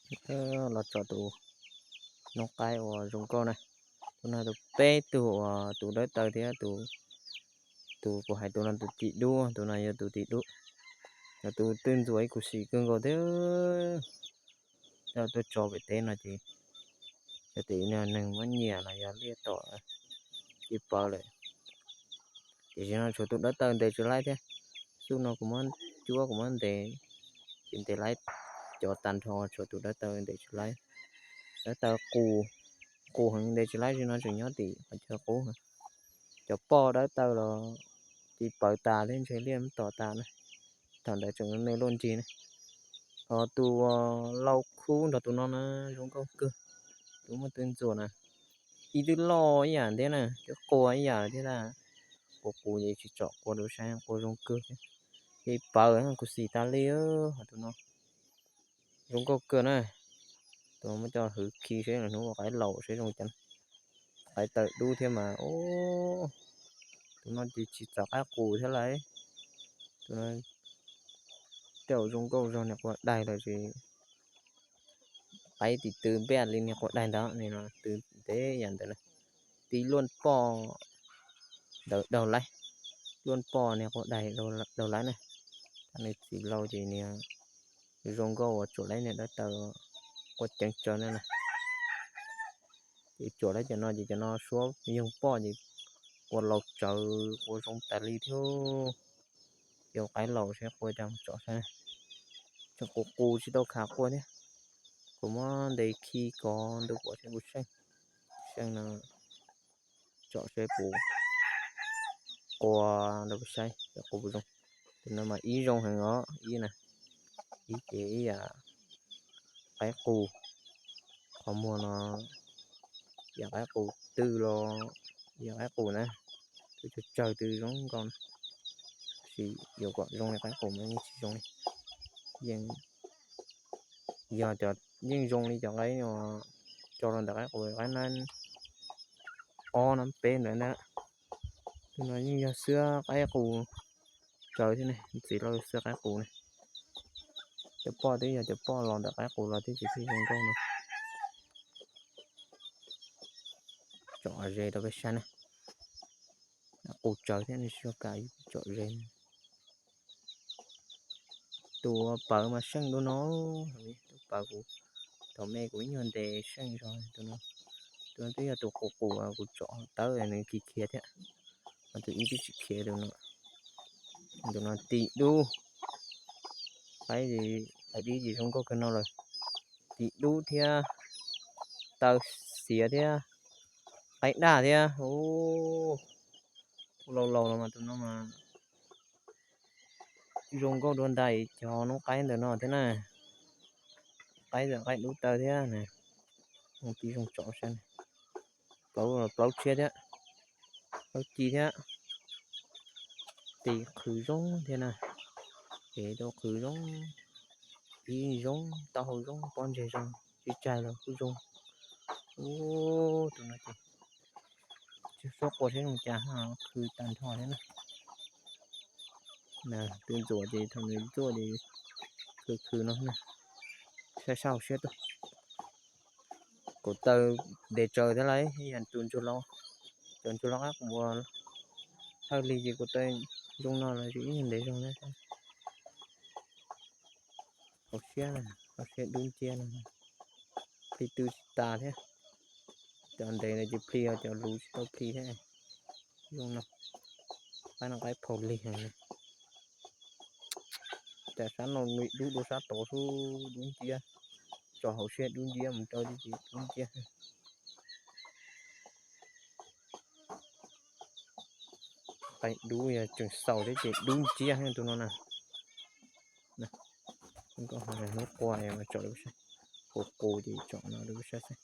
Los tso tus noob qaib uas zoo nkauj na. Tus no tus peb tug uas tus dawb taw thiab tus kuv hais tus no tus tim dub, tus no yog tus tim dub. Yog tus twb ntxuam ib khus xim kawg nkaus thiab. Coj tuaj tso pem teb no ces yog tias neeg muab nyiam los yog liaj tom ces pawv lawm. Tiam sis no tshuav tus dawb taw ntes tsis laib thiab. Xub no kuv muab cuab kuv muab ntes ces ntes laib cov tag nrho, tshuav tus dawb taw ntes tsis laib. Dawb taw qus, qus heev ntes tsis laib, sis no tseem nyob tim qhov chaw qub. Cov poj dawb taw los ces pawv tas thiab, ntshe liaj muab tom tas na. Thaum ntawd tseem me luaj nrig na. Ho tus lau khub nrog tus no na zoo nkauj kawg, tus muaj twb ntxuam na. Ib twb loj ib yam thiab na, twb qua ib yam thiab na. Qua qus ces tsis tsom qua rau saib, qua zoo kawg thiab. Ces pawv kuv xim tas li. Ho tus no zoo nkauj kawg na. Tus no muab coj hwv khi seb hnub ua qaib laus seb zoo cas. Qaib tawm dub thiab mas. Tus no ces tsis txawv qaib qus thiab lawm. Tus no tej zaum zoo nkauj zog niag qua daig lawm ces qaib tim tw npej li niag qua daig ntawd, nim no tw ntev yam ntawd na. Tib luaj poj ntawd daug laib, luaj poj niag qua daig daug laib na. Tab nws txiv laus ces niag zoo nkauj uas tsuam laib niag dawb taw qua ceev tsawv na na. Ces tsuam laib cov no ces cov no suab yoog poj ces qua laus tsawv qua zoo tas li thiab. Ces qaib laus seb qua cas mus tsom saib. Tseem qus qus tsis tau khav qua thiab. Kuv muab ntes khi kov ntu kom seb kuv seej, seej no tsom seb puas qua rau peb saib qus puas zoo. Tus no mas ib zoo heev os, ib na, ib ces ib yam qaib qus, qhov muag no yam qaib qus twg los yam qaib qus na, twb tsawg tsawg twb zoo nkauj na. Tab sis yuav kom zoo li qaib qus mas yeej tsis zoo li. Yeej yog cov, yeej zoo li cov qaib uas cog rau ntawm qaib qus, qaib nab ob nab peb ntawd ntag. Tus no yeej yog xwab qaib qus tsawv thiab ne, txiv laus xwab qaib qus ne. Cov poj twb yog cov poj los ntawm qaib qus los thiab ces thiaj zoo nkauj no. Tsom ze rau peb saib na. Qus tsawv thiab ne, sib kam tsom ze. Tus pawv mas seej dua no, tus pawv kuv thaum me kuv ib nyuag ntes seej zog tus no. Tus no twb yog tus qus qus kuv tsom tawb nws khiav khiav thiab. Ho tus ib twb tsis khiav tus no. Tus no tim dub, qaib dib ces zoo nkauj kawg no lawm. Tim dub thiab, taw xiav thiab, qaib daj thiab. Ua laus laus los mas tus no mas zoo nkauj dua ntais cov noob qaib ntawm no thiab na. Qaib ntawm qaib dub taw thiab na. Mus tiv zoo tsom saib. Plaub, plaub tshiab thiab, plaub ci thiab. Tis qhwv zoo thiab na. Ces tau qhwv zoo, ib zoo, taub hau zoo, pob ntseg zoo, tsis tsag los kuj zoo. Ub, tus no ces tsis suab qua seb zoo cas, qhwv tag nrho thiab na. Twb ntxuam ces thaum nws ntxuam ces khwv khwv no na. Saib saib hauv siab tuaj. Kuv taw ntes tsaws thiab lauj, yog tus ntsuag laus, cov ntsuag laus qab quas thawj lig ces kuv taw zoo no los ib yam ntev zoo na. Hauv siab, hauv siab dub nciab no, plig tw tsis tas thiab. Cov ntev no ces plig, cov luv tsis tau plig thiab. Zoo no, qaib no qaib phaum lig heev. Cas sab no dub dua sab tod xwb, dub nciab. Tso hauv siab dub nciab mus rau ces dub nciab. Qaib dub yog tseem xaus thiab ces dub nciab tus no na. Hnub qua mas tsom rau peb saib, qus qus ces tsom no rau peb saib xwb.